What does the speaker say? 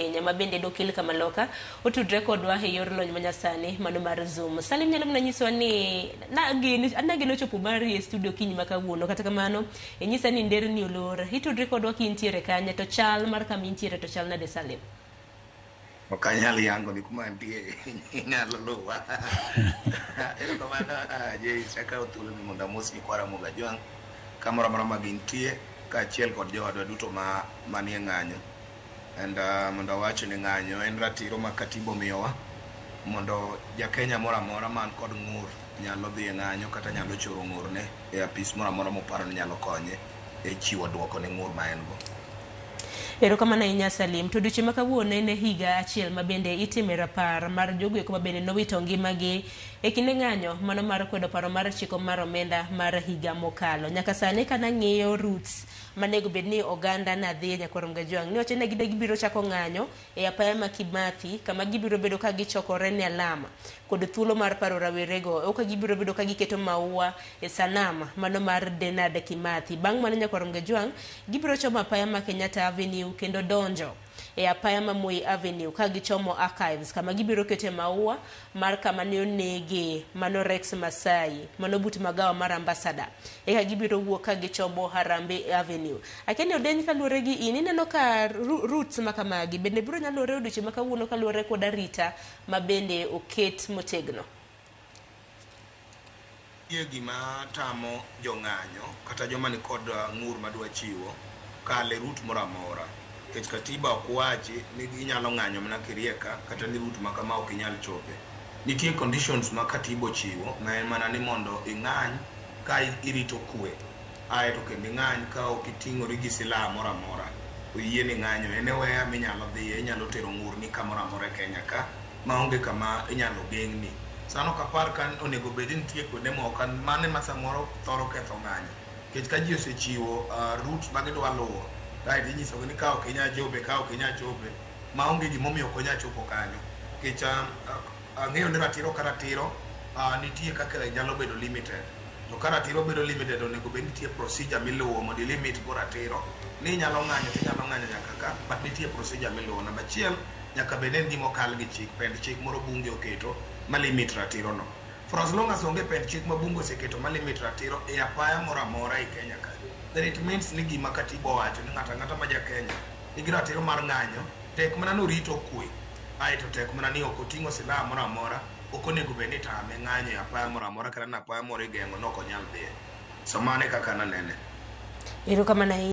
Odeny ma bende dokel kamaloka otudre kodwa e yor lony manyasani mano mar Zoom. Salim nyalo mana nyisowa ni nageno chopo mari e studio kiny ma kawuono, kata kamano inyisa ni nderni olor. Itudri kodwa kintiere kanye to chal mar kama intiere to chal nade Salim? Ok anyal yango ni kuma antie, inyalo luwa. Erokamano James, akawo thuoloni mondo amos nyikwa Ramogi Ajwang' kamoro amora ma gintie kaachiel kod jowadwa duto ma manie ng'anyo. And mondo awach ni ng'anyo en ratiro ma katiba omiyowa mondo ja Kenya moro amora man kod ng'ur nyalo dhi e ng'anyo kata nyalo choro ng'urne e apis moro amora moparo ni nyalo konye e chiwo duoko ne ng'ur ma en go. Erokamano ahinya Salim. To odiochieng' ma kawuono en e higa achiel ma bende itime rapar mar jogo eko ma bende nowito ngimagi e kinde ng'anyo mano mar kwedo paro mar chiko mar omenda mar higa mokalo. Nyaka sani ka nang'iyo routes manego bed ni oganda nadhiye Nyakwar Mgajwang' niwacho ni gide gibiro chako ng'anyo e apaya ma Kimathi kama gibiro bedo ka gichokore ne alama kod thuolo mar paro rawerego eka gibiro bedo ka giketo maua e sanam mano mar Denard Kimathi. Bang' mano Nyakwar Mgajwang' gibiro chomo apaya ma Kenyatta Avenue kendo donjo e apaya ma Moi Avenue ka gichomo Archives kama gibiro kete maua mar kama ne onege mano Rex Masai mano but magawa mar Ambassador. Eka gibiro wuok ka gichomo Harambee Avenue. Akia ni Odeny kaluwore gi in ineno ka routes ma kamagi bende biro nyalore odiochieng' ma kawuono kaluwore kod arita ma bende oket motegno. Nitie gima tamo jong'anyo kata joma nikod ng'ur madwa chiwo kalo e route moro amora. Nikech katiba ok wachi ni inyalo ng'anyo mana kirie ka kata ni route ma kama ok inyal chope. Nitie conditions ma katiba ochiwo ma en mana ni mondo ing'any ka irito kwe aeto kendo ing'any ka ok iting'ori gi silaha moro amora. Oyieni ng'anyo anywhere minyalo dhiye, inyalo tero ng'urni kamoro amora e Kenya ka maonge kama inyalo geng'ni. Sano ok apar ka onego bed ni nitie kuonde moko mano ema samoro thoro ketho ng'anyo. Nikech ka ji osechiwo routes ma gidwa luwo, kaeto inyisogi ni ka ok inyal chope, ka ok inyal chope, maonge gimomiyo ok onyal chopo kanyo. Nikech ang'eyo ni ratiro ka ratiro nitie kaka nyalo bedo limited. To ka ratiro bedo limited onego bed ni nitie procedure miluwo mondo i limit go ratiro. Ni inyalo ng'anyo to inyalo ng'anyo nyaka ka, but nitie procedure miluwo. Namba achiel, nyaka bed ni en gima okal gi chik, pend chik moro bunge oketo ma limit ratiro no. For as long as onge pend chik ma bunge oseketo ma limit ratiro e apaya moro amora e Kenya ka, then it means ni gima katiba owacho ni ng'ato ang'ata ma ja Kenya nigi ratiro mar ng'anyo, tek mana ni orito kwe, aeto tek mana ni ok oting'o silaha moro amora, ok onego bed ni itame ng'anyo e apaya moro amora kata ni apaya moro igeng'o ni ok onyal dhiye. So mano e kaka an anene. Erokamano ahinya.